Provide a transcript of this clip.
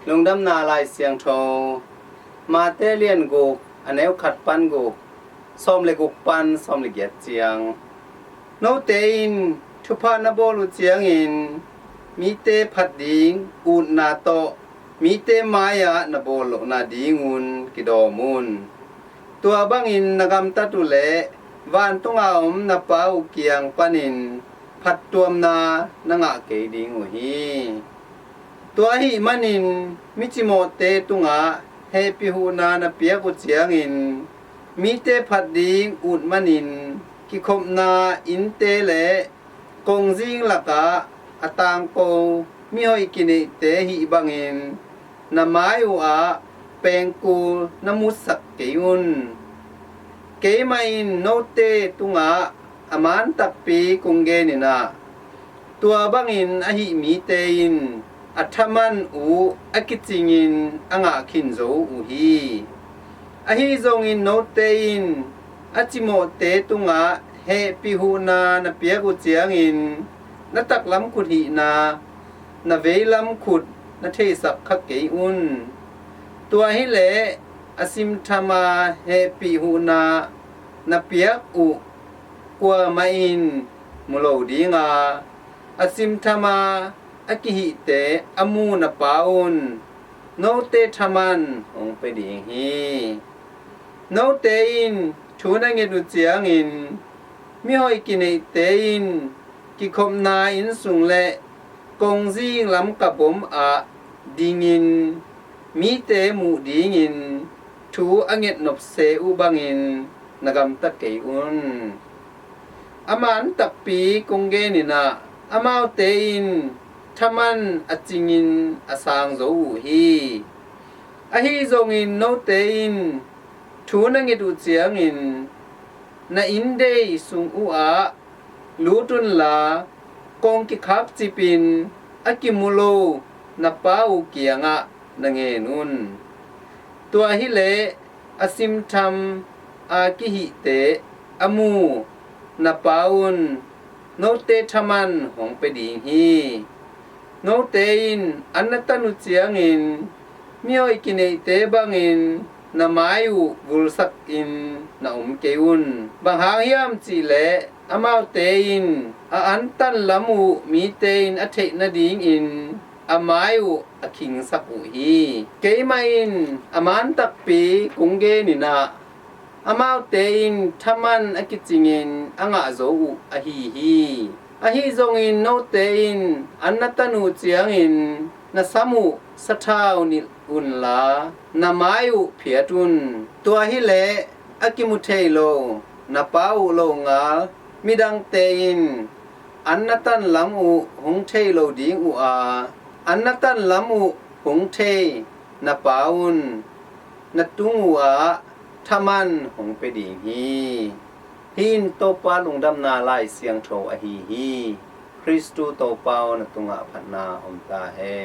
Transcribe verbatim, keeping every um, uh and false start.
Lungdamna Lai Siangtho, Mate lian guk, a neu khat pan guk, sawm le guk pan sawm le giat ciang. Note in thupha na bawl uh ciangin mite phat ding utna tawh mite mai-ah na bawl lohna dingun kidawm un. Tua bangin na gamtat uh leh vantunga om na Pa uh kiang panin phattuamna na ngah kei ding uh hi. Tua ahih manin micimawhte tungah hehpih huhna na piak uh ciangin mite phat ding ut manin kikhopna innte le kongzing lakah a tangko mihoih kineihte hih bangin na mai uhah pengkul na mutsak kei un. Keimah in note tungah a man takpi kong genin ah, tua bangin ahih mite in a thaman uh a kicingin a ngah khin zo uh hi. Ahi zongin note in a cimawhte tungah hehpih huhna na piak uh ciangin na taklam khut hihna na veilam khut na theisak kha kei un. Tua hileh a simthama hehpih huhna na piak uh kuamah in mu lo dinga, a simthama a kihihte a mu na Pa un note thaman hong pia ding hi. Note in thu na nget uh ciangin mihoih kineihte in kikhopna inn sung le kongzing lam ka bom ah dingin mite muh dingin thu a ngetnop se uh bangin na gamta kei un. A man takpi kong genin ah, amaute in thaman a cingin a sang zo uh hi. Ahi zongin note in thu na nget uh ciangin na inndei sung uhah lut unla, kong kikhakcipin a kimu lo na Pa uh kiangah na ngen un. Tua hileh a simtham a kihihte a mu na Pa un note thaman hong pia ding hi. Note in an na tan uh ciangin mihoih kineihte bangin na mai uh vulsakin na om kei un. Bang hang hiam cihleh amaute in a antan lam uh mite in a theih nadingin a mai uh a khingsak uh hi. Keimah in a man takpi kong genin ah, amaute in thaman a kicingin a ngah zo uh ahi hi. Ahi zongin note in an na tan uh ciangin na sam uh sathau nilh unla na mai uh phiat un. Tua hileh a kimu thei lo na Pa uh longal midangte in an na tan lam uh hong thei lo ding uh a, an na tan lam uh hong thei na Pa un na tung uhah thaman hong pia ding hi. Hih in Topa Lungdamna Lai Siangtho ahi hi. Khristu Topa aw, na tungah phatna om ta hen.